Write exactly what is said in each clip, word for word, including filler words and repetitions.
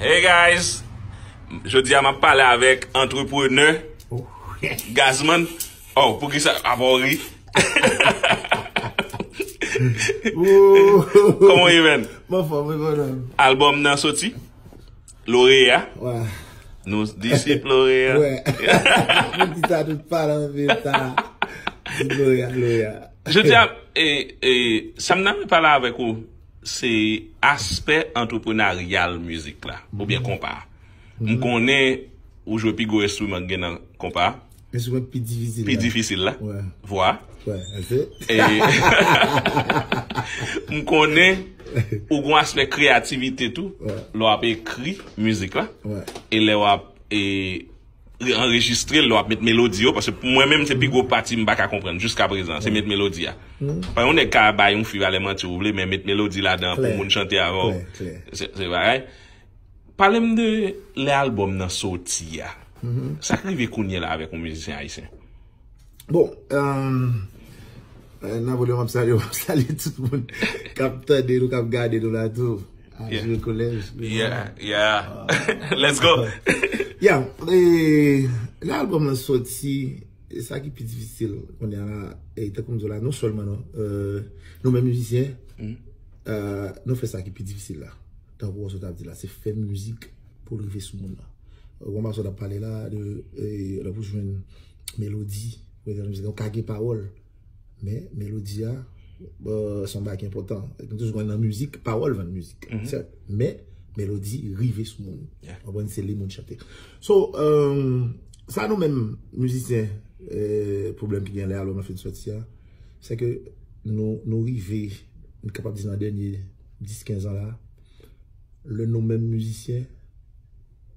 Hey guys, jodi a m ap pale avèk antreprenè Gazman. Oh, poukisa avè w ri? Kòman w ye, man? Mwen fò, mwen kontan. Albòm nan soti. Loreya. Wè. Nou disip Loreya. Wè. Mwen di sa tout pale anpil ta. Di Loreya, Loreya. Jodi a, e, e, sa m nan pale avèk ou, se aspè antreprenaryal mizik la, oubyen konpa. M konnen ou jwe pi gwo enstriman k gen nan konpa. Enstriman pi difisil la. Pi difisil la. Vwa. E m konnen ou gon aspè kreyativite tou lè w ap ekri mizik la. E lè w ap e, anrejistre l, lè w ap met melodi yo, paske pou mwen menm se pi gwo pati m pa ka konprann jiska prezan, se met melodi a. Paske yon nèg ka bay yon fi valè manti ou vle, men met melodi ladan pou moun chante avè w. Se, se bagay. Pale m de lè albòm nan soti a. Sa k rive kounye la avèk yon mizisyen ayisyen? Bon, euh, euh, Napoleon, m ap salye w, m ap salye tout moun k ap tande nou, k ap gade nou la tou. Ajou kolèj. Yeah, yeah. Let's go. Yeah, e, lè albòm nan soti, e sa ki pi difisil kounye a la, e tankou m di w la, non sèlman non, euh, nou menm mizisyen, euh, nou fè sa ki pi difisil la. Tankou w sot ap di la, se fè mizik pou l rive sou moun nan. Ou konprann sa w t ap pale la, de, e, lè pou jwenn melodi, ou jwenn mizik, ou ka gen pawòl, men melodi a, euh, se yon bagay ki enpòtan. Nou toujou konn nan mizik, pawòl vann mizik. Sèt, men melodi rive sou moun. Ou konprann, se li moun chante. So, euh, sa nou menm mizisyen, euh, pwoblèm ki gen lè albòm nan fin soti a, se ke nou, nou rive, m kapab di nan dènye dis kenz an la, lè nou menm mizisyen,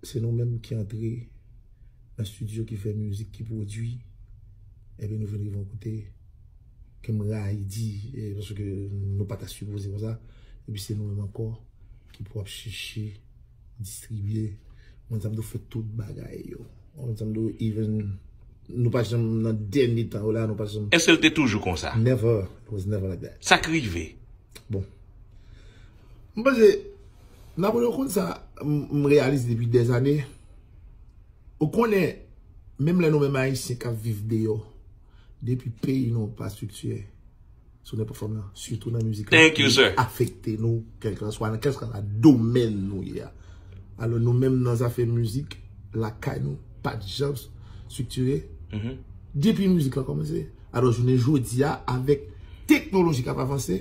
se nou menm ki antre nan estidyo, ki fè mizik, ki pwodui, epi nou vin rive yon kote ke m rayi di, e, paske nou pa ta sipoze konsa, epi se nou menm ankò ki pou ap chèche distribye, mwen sa m tou fè tout bagay yo. Mwen sa m tou even, nou pa janm nan dènye tan yo la, nou pa janm. Èske l te toujou konsa? Never, it was never like that. Sa k rive? Bon. M panse, Napoleon konn sa, m, m reyalize depi dèzane. Ou konnen, menm lè nou menm Ayisyen k ap viv deyò, depi peyi nou pa estriktire, sou nenpòt fòm nan, sitou nan mizik la, li afekte nou, kèlkanswa nan kèlkanswa domèn nou ye a. Alò, nou menm nan zafè mizik, lakay nou, pa t janm estriktire. Depi mizik la kòmanse, alò, jounen jodi a, avèk teknoloji k ap avanse,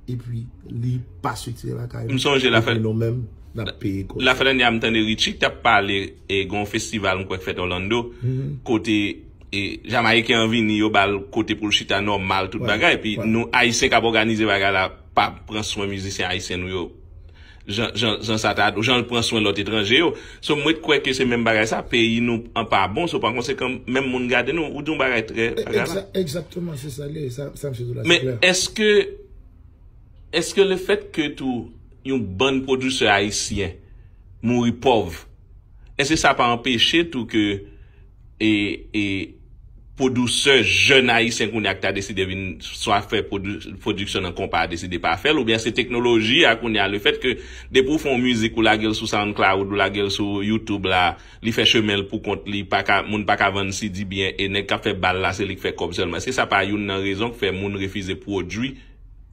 epi li pa estriktire lakay nou. M sonje lafè, epi nou menm, n ap peye kòb. Lafè dènye a, m tande Richie k t ap pale, e, gon festival, m kwè, k fèt Orlando, kote e Jamayiken an vini, yo ba l kote pou l chita nòmal, tout bagay. Epi nou, Ayisyen k ap òganize bagay la, pa pran swen mizisyen ayisyen nou yo. Jan, jan, jan sa ta, jan l pran swen lòt etranje yo. So, m ret kwè ke se menm bagay sa, peyi nou an pa bon, so, pa konsekan, menm moun gade nou, ou di yon bagay trè, bagay la. Egza-, egzakteman, se sa l ye, sa, sa misye di w la, se klè. Men èske, èske lefèt ke tou yon bann pwodisè ayisyen mouri pòv, èske sa pa anpeche tou ke e, e pwodisè jèn ayisyen kounye a k ta deside vin swa fè pwodi-, pwodiksyon nan konpa a deside pa fè l, oubyen se teknoloji a kounye a, lefèt ke depi w fè yon mizik, ou lage l sou SoundCloud, ou lage l sou YouTube la, li fè chemen l pou kont li, pa ka, moun pa ka vann C D byen, e nèg k ap fè bal la, se li k fè kòb sèlman. Èske sa pa youn nan rezon k fè moun refize pwodui,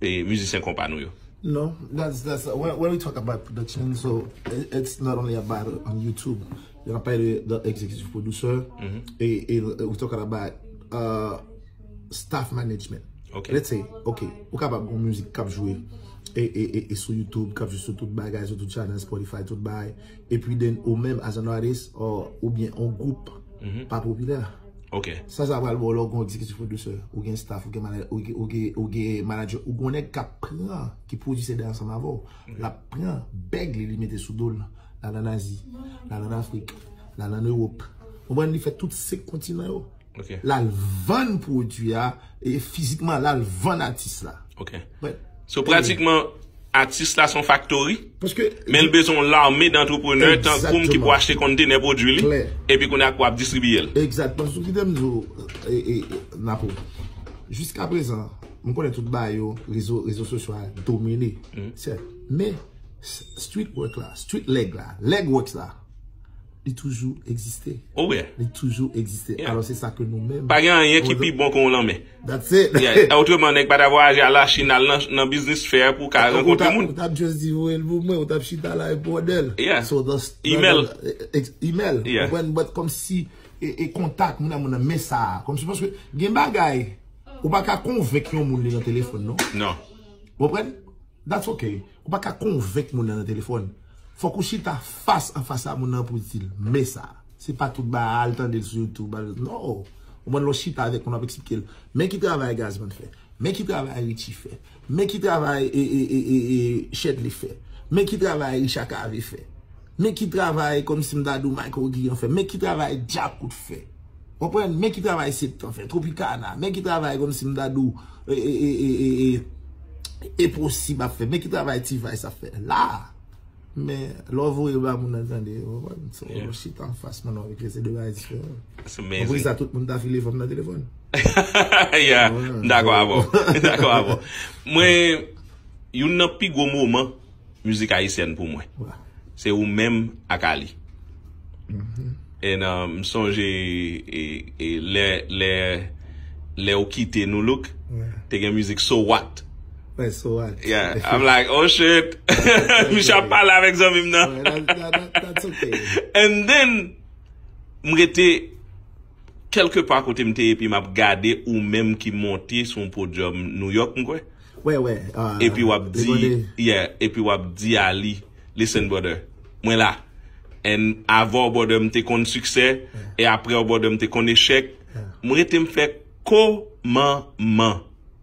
e, mizisyen konpa nou yo? No, that's, that's, when, when we talk about production, so it, it's not only about on YouTube. Lè n ap pale de, de executive producer, e, e we talking about, uh, staff management. Let's say, ok, ou kapab gon mizik k ap jwe e, e, e, e sou YouTube, k ap jwe sou tout bagay, sou tout channel, Spotify, tout bagay. Epi then ou menm as an artist, or, oubyen on gwoup pa popilè. Sa, sa pral ba w lè w gon executive producer, ou gen staff, ou gen mana-, ou gen, ou gen, ou gen manager, ou gon nèg k ap pran, ki pwodui C D ansanm avè w. L ap pran bag li, li mete sou do l, l al ann Azi, l al ann Afrik, l al ann Ewòp. Ou konprann, li fè tout senk kontinan yo. L al vann pwodui a, e fizikman, l al vann atis la. So, pratikman, atis la se yon faktori, men l bezwen yon lame d antreprenè tankou m ki pou achte kontenè pwodui li, epi kounye a k pou ap distribiye l. Egzakteman. Sou kite m di w, e, e, e, Napo. Jiska prezan, m konnen tout bagay yo, rezo, rezo sosyo a domine. Sèt. Men, Street work la, street leg la, leg works la, li toujou egziste. Oh yeah. Li toujou egziste. Yeah. Alò se sa ke nou menm. Pa gen anyen ki pi bon ke yon lanmen. That's it. Yeah. Otreman, nèg pa ta vwayaje al Lachin, al nan, nan biznis fè pou ka Ou rankontre ta- moun. Ou t ap just di voye l pou mwen, ou t ap chita la e bwòdè l. Yeah. So, the, Email. the- ex- email. Yeah. Ou konprann, but kòmsi e, e kontak moun nan moun nan men sa. Kòmsi paske gen bagay ou pa ka konvenk yon moun li nan telefòn non. Non. Ou konprann? That's okay. Ou pa ka konvenk moun nan nan telefòn. Fòk ou chita fas an fas a moun nan pou di l men sa. Se pa tout bagay al tande l sou YouTube. Al, non. Ou konprann, lè w chita avèk moun ap eksplike l. Men ki travay Gazman fè. Men ki travay Richie fè. Men ki travay e, e, e, e, e, Shedley fè. Men ki travay Richard Cavé fè. Men ki travay kòmsi m ta di w Michael Guillan fè. Men ki travay Djakout fè. Konprann? Men ki travay Septan fè. Tropicana. Men ki travay kòmsi m ta di w e, e, e, e, e, e, Enposib ap fè. Men ki travay T-Vice ap fè. La! Men, lè w voye ba moun nan tande, w konprann? So, Yeah. Chita anfas moun nan avèk se de bagay diferan. It's Mwen amazing. Poukisa tout moun ta file fè m nan telefòn? Yeah, m dakò avè w. M dakò avè w. Mwen, youn nan pi gwo moman mizik ayisyèn pou mwen, Wa. se ou menm ak Ali. And um, m sonje e, e, lè, lè, lè ou kite Nou Look, Ouais. te gen mizik So What. Ouais, so what? Yeah, I'm like, oh shit. Misye ap pale avèk zanmi m nan. Ouais, that, that, that, that's okay. And then, m rete kèlke pa kote m te ye, epi m ap gade ou menm ki monte sou yon podium New York, m kwè. Ouais, ouais. Ah, Epi w ap di, depande. Yeah, epi w ap di Ali, listen brother, mwen la. And avè w brother, m te konn siksè, e apre w brother, m te konn echèk. Yeah. M rete m fè kòman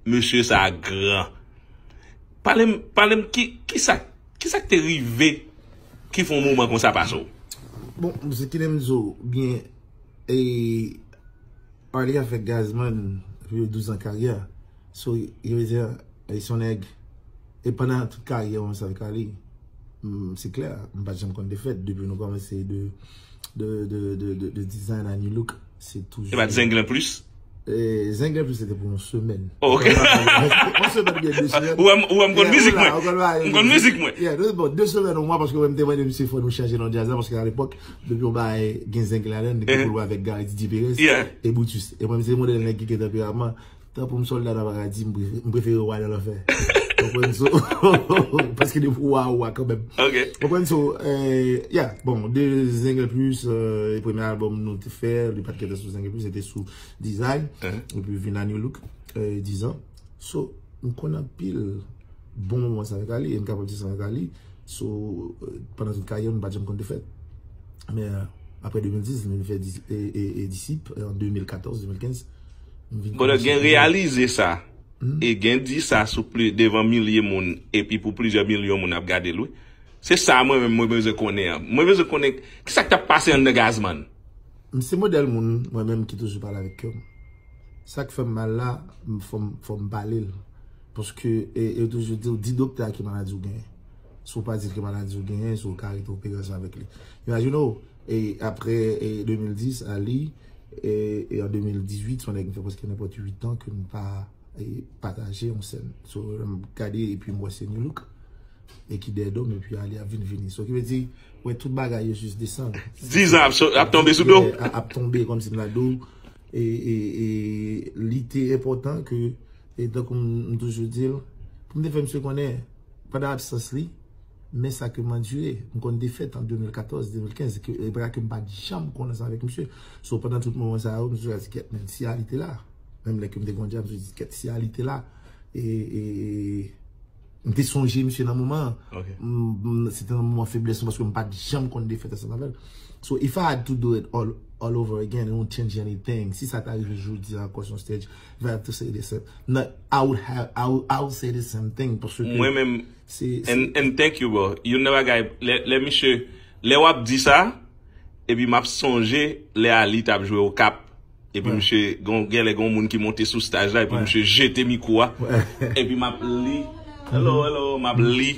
mesye sa gran. Pale m, pale m ki, ki sa, ki sa k te rive ki fè yon moman konsa pase w? Bon, se ki lè m di w byen, e, Arly a fè Gazman plis de douz an karyè. So, yo vle di, e, se yon nèg, e pandan tout karyè mwen sa avèk Arly, m, se klè, m pa t janm konn defèt. Depi nou kòmanse de, de, de, de, de, de design a New Look, se toujou. E pa t Zenglen plis? E, Zenglen plis se te pou yon semèn. Oh, ok. Yon semèn oubyen de semèn. Ou wè m, ou wè m konn mizik mwen. Ou konn bagay. M konn mizik mwen. Yeah, de, bon, de semèn, yon mwa, paske mwen m te mande misye fò nou chanje non djaz la, paske alepòk, depi yon bagay gen Zenglen ladan, li te pou lwe avèk Gary Didier Perez Yeah. e Brutus. E mwen, se modèl nèg ki gen tanperaman. Tanpou m sòlda nan paradi, m prefere, m prefere wa nan lanfè. Konprann so? Paske depi wa, wa kanmenm. Ok. Konprann so? Eh, yeah, bon, de Zenglen plis, eh, premye albòm nou te fè, li pa t gentan sou Zenglen plis, se te sou Design. Mhm. Epi vin a New Look, eh, dizan. So, m konn anpil bon moman sa avèk Ali, e m kapab di sa avèk Ali. So, eh, pandan tout karyè m, m pa t janm konn defèt. Men, eh, apre de mil dis, m vin fè dis, e, e, e Disip, e an de mil katòz, de mil kenz, m vin Brother, kòmanse gen reyalize sa, e gen di sa sou pli, devan milye moun, epi pou plizyè milyon moun ap gade l, wi. Se sa mwen menm mwen bezwen konnen an. Mwen bezwen konnen ki sa k t ap pase anndan Gazman. M se modèl moun, mwen menm, ki toujou pale avèk kè m. Sa k fè m mal la, m, fò m, fò m pale l. Paske, e, e yo toujou di w, di doktè a ki maladi w genyen. Si w pa di l ki maladi w genyen, si w ka rete operasyon avèk li. Imajine w, e apre, e de mil dis, Ali, e, e an de mil dizuit, se yon nèg m fè prèske nenpòt uit an ke m pa, e, pataje yon sèn. So, lè m gade epi m wè se New Look, e ki dèyè do m, epi Ali ap vin vini. So, ki vle di, wè tout bagay yo jis desann. Dizan ap, so- ap tonbe sou do. Yeah, a- ap tonbe kòmsi m la do. E, e, e li te enpòtan ke, e tankou m, m toujou di l, pou m te fè misye konnen, pandan absans li, men sa ke m andire, m konn defèt an de mil katòz, de mil kenz, ke, e pa ke m pa t janm konn ansanm avèk misye. So, pandan tout moman sa yo, m toujou di, kèt, men si Ali te la, menm lè ke m te gon djab, m toujou di, kèt, si Ali te la, e, e, e, m te sonje misye nan moman an. Ok. M, m, se te nan moman feblès mwen, paske m pa t janm konn defèt ansanm avè l. So, if I had to do it all, all over again, it won't change anything. Si sa ta rive jodi a ankò sou yon stage, if I had to say the same, no, I would have, I would, I would say the same thing, paske Mwen menm, se, se and, and thank you, bro. Youn nan bagay, lè, lè misye, lè w ap di sa, epi m ap sonje lè Ali t ap jwe Okap, epi Ouais. Misye, gon, genlè gon moun ki monte sou staj la, epi Ouais. misye jete mikwo a, Ouais. epi m ap li, hello, hello, m ap li,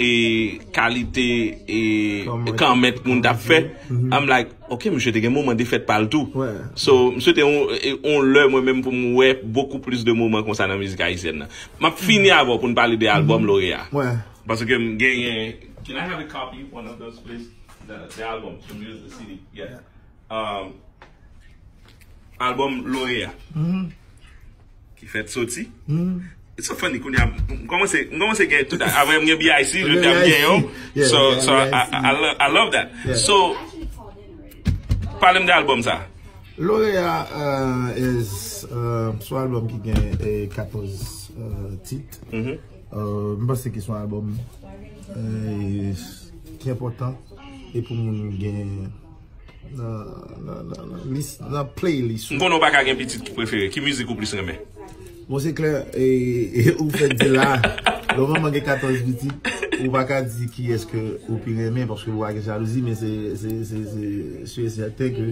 e kalite e Kòmèt. kòmèt moun t ap fè. Mhm. I'm like, ok, misye te gen moman defèt pa l tou. Ouais. So, m swete on, on lè mwen menm pou m wè bokou plis de moman konsa nan mizik ayisyèn nan. M ap fini avè w pou n pale de albòm Loreya. Ouais. Paske m genyen Can I have a copy, one of those, please? The, the album, the music, the C D. Yeah. Um, album Loreya. Ki fèt soti. It's so funny, kounye a, m kòmanse, m kòmanse gen tout. Avè m gen B I C, jodi a m gen yon. So, so I, I, I lo- I love that. So, pale m de album sa. Loreya uh, is uh, se yon album ki gen eh, katòz uh, tit. Uh, m panse ki se yon album eh, ki enpòtan e pou moun gen nan, nan, nan, nan, lis- nan playlist. M konnen w pa ka gen pitit ki prefere. Ki mizik ou plis renmen? Bon, se klè, e, e ou fèk di la, lè manman gen katòz pitit, ou pa ka di ki èske ou pi renmen, paske ou pa gen jalouzi, men se, se, se, se, se sèten ke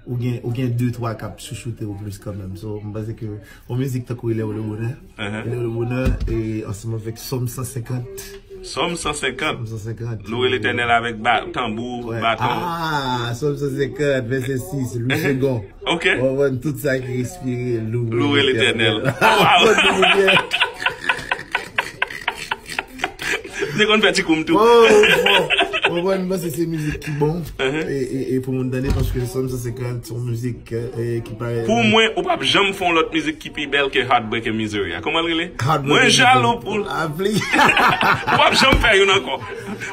ou gen, ou gen de twa k ap chouchoute ou plis kanmenm. So, m panse ke yon mizik tankou Ilè ou le bonè, Ilè ou le bonè, e ansanm avèk Sòm san senkant. Sòm san senkant. Sòm san senkant. Louwe Letènèl avèk ba, tanbou, baton. Ah, Sòm san senkant, vèsè sis, Lwi Segon. Ok. Ou konprann tout sa ki respire, louwe Louwe Letènèl. Wow. M te konn fè ti koum tou. Oh, bon. Bon, bon, mwen se se mizik ki bon e, e, e pou moun tande paske Sòm san senkant se yon mizik e, ki parèt. Pou mwen, ou p ap janm fè yon lòt mizik ki pi bèl ke Heartbreak and Misery a. Kòman l rele? Mwen jalou pou l. Apli. Ou p ap janm fè youn ankò.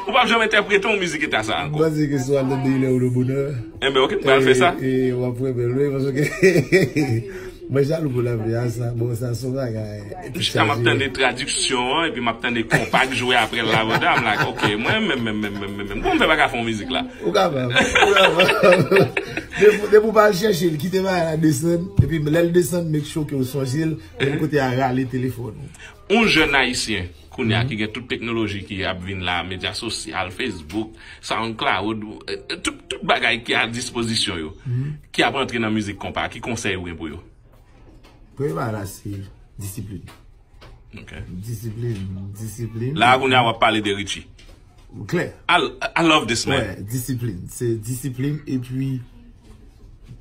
Ou p ap janm entèprete yon mizik eta sa ankò. Mwen se ke sou al tande Ilè ou le bonè. Enben, ok, m pral fè sa. E w ap fè bèl, wi, paske. Mwen jalou pou lavi a sa. Bon, sa se yon bagay. Jiska m ap tande tradiksyon an, epi m ap tande konpa k jwe apre l la, banda, m like, ok, mwen menm, menm, menm, menm, menm, menm. Kòman m fè pa ka fè yon mizik la? Ou kapab. Ou kapab. Depi depi w pa al chèche l, kite bagay la desann, epi lè l desann, make sure ke w sonje l, menm kote a rale telefòn ou. Yon jèn ayisyen, kounye a, ki gen tout teknoloji ki ap vin la, medya sosyal, Facebook, SoundCloud, eh, tout, tout bagay ki a dispozisyon yo, ki ap antre nan mizik konpa, ki konsèy ou gen pou yo? Premye bagay la se disiplin. Ok. Disiplin, disiplin. La, kounye a, w ap pale de Richie. Klè. I, I love this man. Wè, disiplin. Se disiplin epi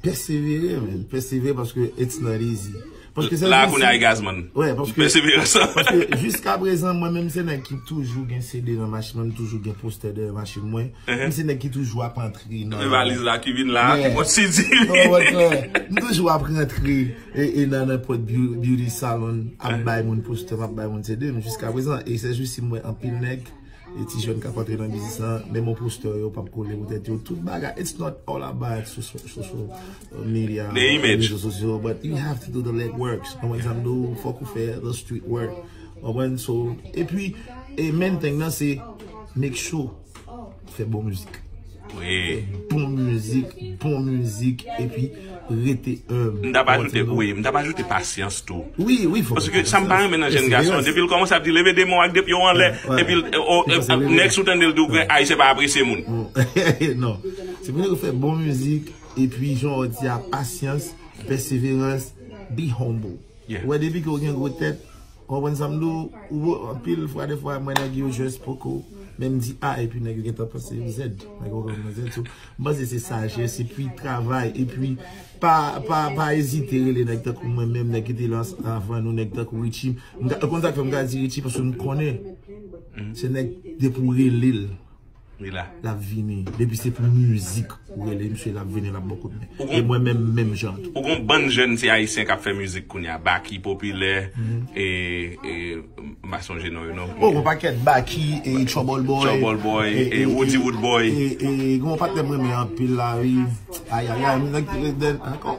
pèsevere, man. Pèsevere paske it's not easy. Paske se La, kounye a, e Gazman. Wè, paske Pèseverans. Paske jiska prezan, mwen menm se nèg ki toujou gen C D nan machin mwen, m toujou gen postè dèyè machin mwen. M se nèg ki toujou ap antre nan E valiz la ki vin la, Yeah. ki pòt sidi. Non, wè, klè. M toujou ap rantre e, e nan nenpòt beau- beauty salon, ap bay moun postè, ap bay moun C D, men jiska prezan, e se jis si mwen anpil nèg, e ti jèn k ap antre nan biznis lan, menm yon postè yo p ap kole pou tèt yo, tout bagay, it's not all about social, social media, The image. Rezo sosyo, but you have to do the leg work. Konprann sa m di w, fòk ou fè the street work. Konprann? So, epi, e main thing nan se make sure fè bon mizik. Wi. Bon mizik, bon mizik, epi rete humble. M t ap ajoute, wi, m t ap ajoute pasyans tou. Wi, wi, fòk. Paske sa m pa renmen nan jèn gason, depi l kòmanse ap di leve de men w ak de pye w anlè, Wè. epi l, o, o, Li panse li nèg sou tande l di w kwè Ayisyen pa apresye moun. Non. Se pou nou fè bon mizik, epi jan w di a, pasyans, pèseverans, be humble. Yeah. Ou wè, depi ke w gen gwo tèt, w konprann sa m di w, ou anpil fwa, defwa, mwen nèg yo just poko menm di A, epi nèg yo gentan panse yo Z. Nèg yo konprann Z, so, m panse se sajès, epi travay, epi pa, pa, pa ezite rele nèg tankou mwen menm, nèg ki te la anvan nou, nèg tankou Richie. M ka, konn sa k fè m ka di Richie, paske m konnen se nèg depi w rele l, Li la. l ap vini. Depi se pou mizik ou rele misye, l ap vini, l ap ba w kout men. E mwen menm, menm jan tou. Ou gon bann jèn ti ayisyen k ap fè mizik kounye a, Baky popilè, e, e, m pa sonje non yo non. Oh, gon pakèt, Baky, e Trouble Boy. Trouble Boy, e Woody Woodboy. E, e gon patnè m renmen anpil la, wi. Ay, ay, ay, m nèg, nèg, ankò,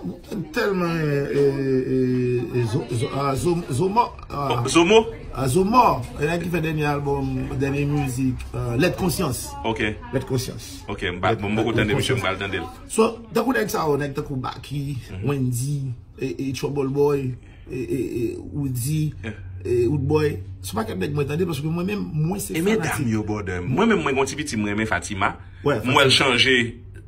tèlman, e, e, e, Zo- Zo- ah, Zo- Zomo, ah, Zomo? Ah, Zomo, e nèg ki fè dènye albòm, dènye mizik, ah, Lèt Konsyans. Ok. Lèt Konsyans. Ok, m pa, bon, m poko tande misye, m pral tande l. So, tankou nèg sa yo, nèg tankou Baky, Wendy, e, e Trouble Boy, e, e, e Woody, e Woodboy. Se pa kèk nèg mwen tande, paske mwen menm, mwen se E medam yo, brother. Mwen menm, mwen gon ti piti, mwen renmen Fatima. Wè, Mwen wè l chanje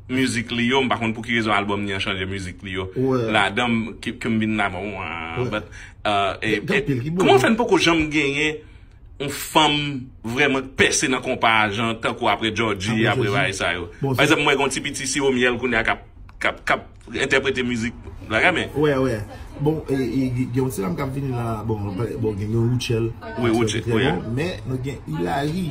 mizik li yo, m pa konn pou ki rezon albòm li an chanje mizik li yo. Ladan m, ke, ke m vin la, bon, ah, but, uh, e, Gen anpil ki bon. Kòman fè n poko janm genyen yon fanm vrèman k pèse nan konpa a, jan tankou apre Georgie, apre bagay sa yo? Pa egzanp, mwen gon ti piti Siro Myèl kounye a k ap, k ap, k ap entèprete mizik, bagay, men. Wè, wè. Bon, e, e, gen yon ti dam k ap vini la, bon, bon, gen, gen Rutshelle. Wi, Rutshelle, wi. Men nou gen Hilary.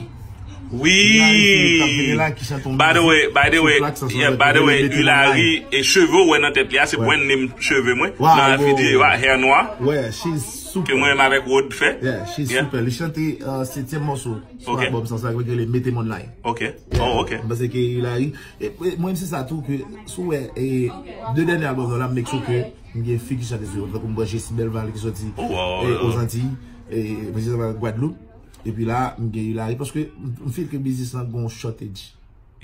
Wi. By the way, by the way, yeah, by the way, Hilary, e cheve w wè nan tèt li a, se brand name cheve mwen. Nan videyo a, hair noir. Ke mwen menm avèk Rod fè. Yeah, she's super. Li chante setyèm mòso sou albòm sa, sa ki rele Mete M Online. Ok. Oh, ok. Mwen panse ke Hilary, e, e, mwen se sa tou ke, si w wè, e, de dènye albòm yo la, m make sure ke m gen fi ki chante sou yo. Tankou m pran Jessie Belval ki soti, e, Ozantiy, e, presizeman Gwadloup. Epi la, m gen Hilary, paske m, m feel ke biznis lan gon shortage.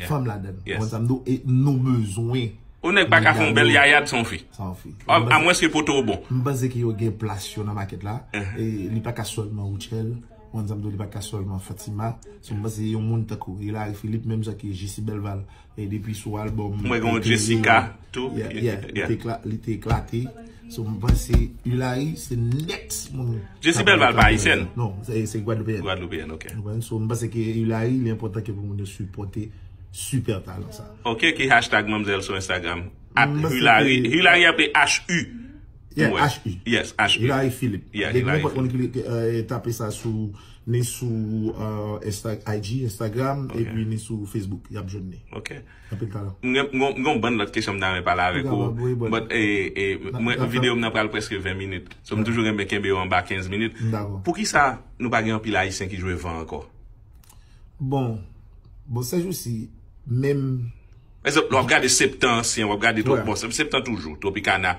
Fanm ladan. Ou konprann sa m di w, e nou bezwen. Yon nèg pa ka fè yon bèl yayad san yon fi. San yon fi. A mwens ke poto w bon. M panse ke yo gen plas yo nan makèt la. E li pa ka sèlman Rutshelle. Ou konprann sa m di w, li pa ka sèlman Fatima. So, m panse yon moun tankou Hilary Philippe, menm jan ke Jessie Belval, e depi sou albòm. Mwen gen yon Jessica tou. Yeah, yeah, li te ekla-, li te eklate. So, m panse Hilary se next moun. Jessie Belval pa ayisyèn? Non, se, se gwadloupeyèn. Gwadloupeyèn, ok. Ou konprann? So, m panse ke Hilary, li enpòtan ke pou moun yo sipòte super talan sa. Ok, ki hashtag manmzèl sou Instagram? At Hilary. Hilary aple H U. Yeah, H U. Yes, H U. Hilary Philippe. Yeah, Hilary Philippe. Nenpòt moun ki, ki, e, tape sa sou, ni sou, e, Insta-, I G, Instagram, epi ni sou Facebook, y ap jwenn li. Ok. Anpil talan. M gen, m gen, m gen yon bann lòt kesyon m ta renmen pale avèk ou. But, e, e, mwen, videyo m nan pral prèske ven minit. So, m toujou renmen kenbe yo anba kenz minit. Poukisa nou pa gen anpil Ayisyen ki jwe van ankò? Bon, bon, sèjousi, menm. Egzanp, lè w ap gade Septan ansyen, w ap gade, bon, Septan toujou, Tropicana,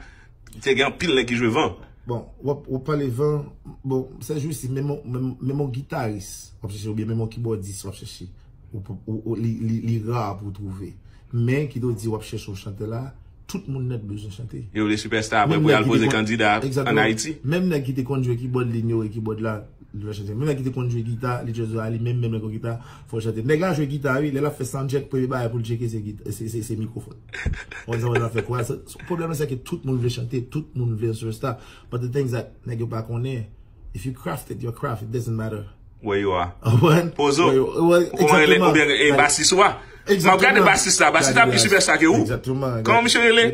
te gen anpil nèg ki jwe van. Bon, w ap, w ap pale van, bon, sèjousi, menm, menm, menm yon gitaris, w ap chèche, oubyen menm yon kibòdis, w ap chèche. Ou, ou, ou, li, li, li ra pou w twouve. Men, ki do di w ap chèche yon chantè la, tout moun nèt bezwen chante. Yo vle sipèsta apre pou y al poze kandida ann Ayiti. Menm nèg ki te konn jwe kibòd, li inyore kibòd la, li vle chante. Menm nèg ki te konn jwe gita, li jwe a li menm, menm nèg yon gita, fò l chante. Nèg la jwe gita, wi, lè l ap fè sound check, premye bagay pou l tcheke se gita, se, se, se mikwofòn. Ou konn sa mwen fè kwa. Pwoblèm nan, se ke tout moun vle chante, tout moun vle yon sipèsta. But the things that nèg yo pa konnen, if you crafted your craft, it doesn't matter. Where you are. Pozo. Ou kòman rele, oubyen e basis ou a. M ap gade basis la, basis la pi sipèsta ke ou. Kòman misye rele?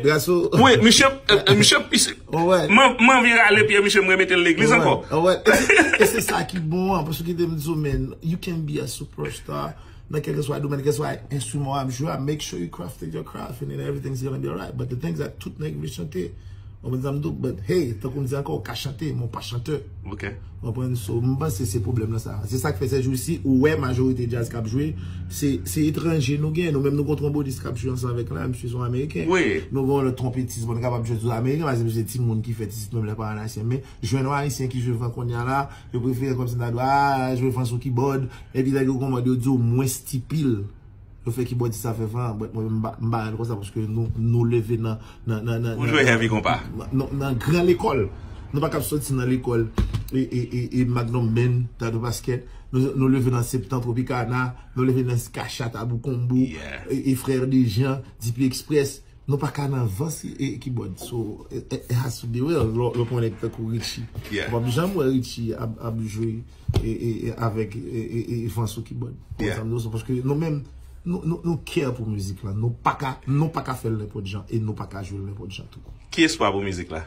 Wi, misye, e, e, misye pi. M anvi rale pye misye, m remete l legliz ankò. E se, e se sa ki bon an, paske kite m di w, man, you can be a superstar nan kèlkeswa domèn, kèlkeswa enstriman w ap jwe a, make sure you crafted your craft and then everything's gonna be alright. But the things that tout nèg vle chante, ou konprann sa m di w, but hey, tankou m di ankò, ou ka chante, men ou pa chantè. Ok. Ou konprann? So, m panse se pwoblèm nan sa. Se sa k fè sèjousi, ou wè majorite djaz k ap jwe, se, se etranje nou gen. Nou menm nou gon twonbodis k ap jwe ansanm avèk la, misye se yon ameriken. Nou gon lòt twonpetis, bon, nou kapab jwe sou ameriken, paske misye se timoun ki fè ti sit menm lè pa an ayisyen. Men, jwenn yon ayisyen ki jwe van kounye a la, yo prefere kòmsi ta dwe, a, jwe van sou kibòd, epi lè yo kòmande, yo di w mwens ti pil. Yo fè kibòdis sa fè van, but mwen menm m pa, m pa wè l konsa paske nou, nou leve nan, nan, nan, nan, nou jwe nan, heavy konpa. Nan, nan, nan gran lekòl. Nou pa kab soti nan lekòl e, e, e, e Magnum Band, Tado Basket. Nou, nou leve nan Septan Tropicana, nou leve nan Skachat, Abou Konbo, e, e Frères de Jean, D P Express. Nou pa ka nan van si, e, kibòd. So, it, it has to be real. Lè, lè w pran nèg tankou Richie. Ou p ap janm wè Richie ap, ap jwe e, e, e, avèk, e, e, e, van sou kibòd. Ou konprann sa m di w? Paske nou menm, nou, nou, nou care pou mizik lan. Nou pa ka, nou pa ka fè l nenpòt jan e nou pa ka jwe l nenpòt jan tou. Ki espwa pou mizik la?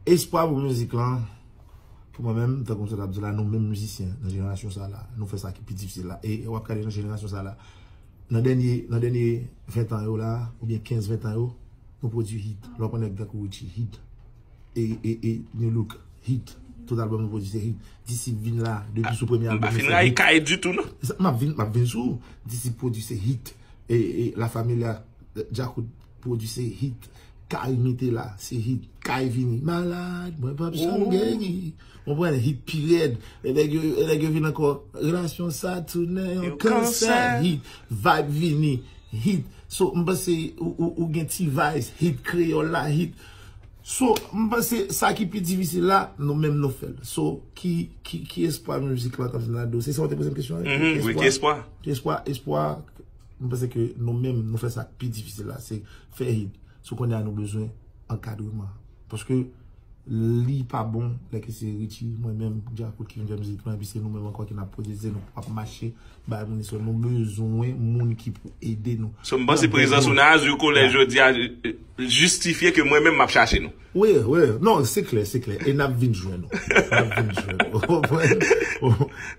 Espwa pou mizik lan, pou mwen menm, tankou m sot ap di la, nou menm mizisyen nan jenerasyon sa la, nou fè sa ki pi difisil la. E w ap gade nan jenerasyon sa la, nan dènye, nan dènye ven tan yo la, oubyen kenz ven tan yo, nou pwodui hit. Lè w pran nèg tankou Richie, hit. E, e, e, New Look, hit. Tout albòm nou pwodui se hit. Disip vin la, depi sou premye albòm li se hit. M pa fin rayi Kay ditou, non. M ap vin, m ap vin sou ou. Disip pwodui se hit. E, e, La Familia, Djakout pwodui se hit. Kay mete la, se hit. Kay vini. Malad, mwen p ap janm geri. Ou konprann? Hit pi rèd. E nèg yo, e nèg yo vin ankò. Relasyon sa tounen yon kansè. Hit. Vibe vini. Hit. So, m panse ou, ou, ou gen T-Vice, hit kreyòl la, hit. So, m panse sa ki pi difisil la, nou menm nou fè l. So, ki, ki, ki espwa mizik lan kòmsi nan do? Se sa w te poze m kesyon an? Wi, ki espwa? Ki espwa, espwa, m panse ke nou menm nou fè sa k pi difisil la, se fè hit. So, kounye a nou bezwen ankadreman. Paske Li pa bon lè ke se Richie, mwen menm, Djakout ki vin fè mizik lan, epi se nou menm ankò ki n ap pwodui, se nou k ap mache bay moun istwa. Nou bezwen moun ki pou ede nou. So, m panse prezans ou nan Azur College jodi a jistifye ke mwen menm m ap chache nou. Wi, wi. Non, se klè, se klè. E n ap vin jwenn ou. N ap vin jwenn ou. Ou konprann?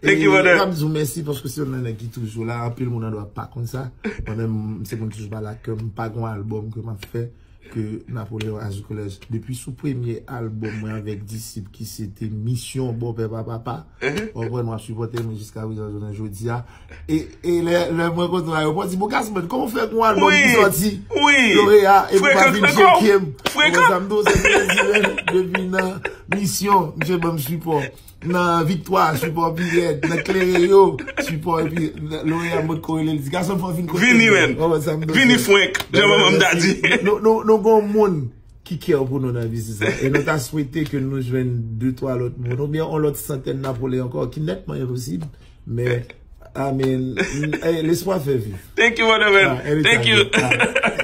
Thank you, brother. M ap di w mèsi paske se yon nèg ki toujou la. Anpil moun nan dwa pa konn sa. Mwen menm, se moun ki toujou pale ak kè m. M pa gen yon albòm ke m ap fè ke Napoléon Azur College. Depi sou premye albòm mwen avèk Disip ki se te Misyon Bòpè Pa Papa, ou konprann, w ap sipòte mwen jiska prezan jounen jodi a. E, e lè, lè mwen kontre w ayewopò, di, "Bon, Gassman, kòman w fè gen yon albòm ki sòti? Loreya, epi w pa vin tcheke m." Ou konprann sa m di w, se plezi, men, depi nan Misyon, misye ban m sipò. Nan Viktwa, sipò pi rèd. Nan Klere yo, sipò. Epi Loreya, mwen ko rele l, di, "Gassman, fò w vin kote m." Vini, men. Vini, frenk. Jan manman m ta di. Nou, nou, nou gen yon moun ki kè pou nou nan biznis la. E nou ta swete ke nou jwenn de, twa lòt moun, oubyen yon lòt santèn Napoléon ankò, ki nètman enposib. Men, I mean, eh, lespwa fè viv. Thank you, brother, man. Thank you.